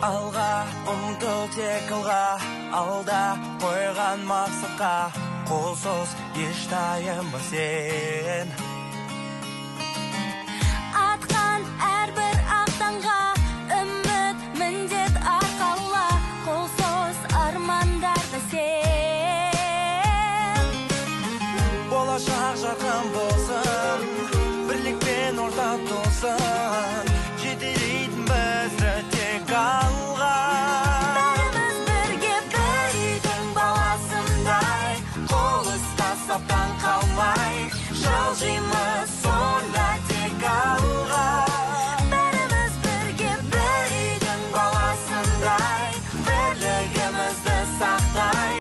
Алға ұмтыл тек алға, алда қойған мақсатқа қол соз, еш тайынба сен.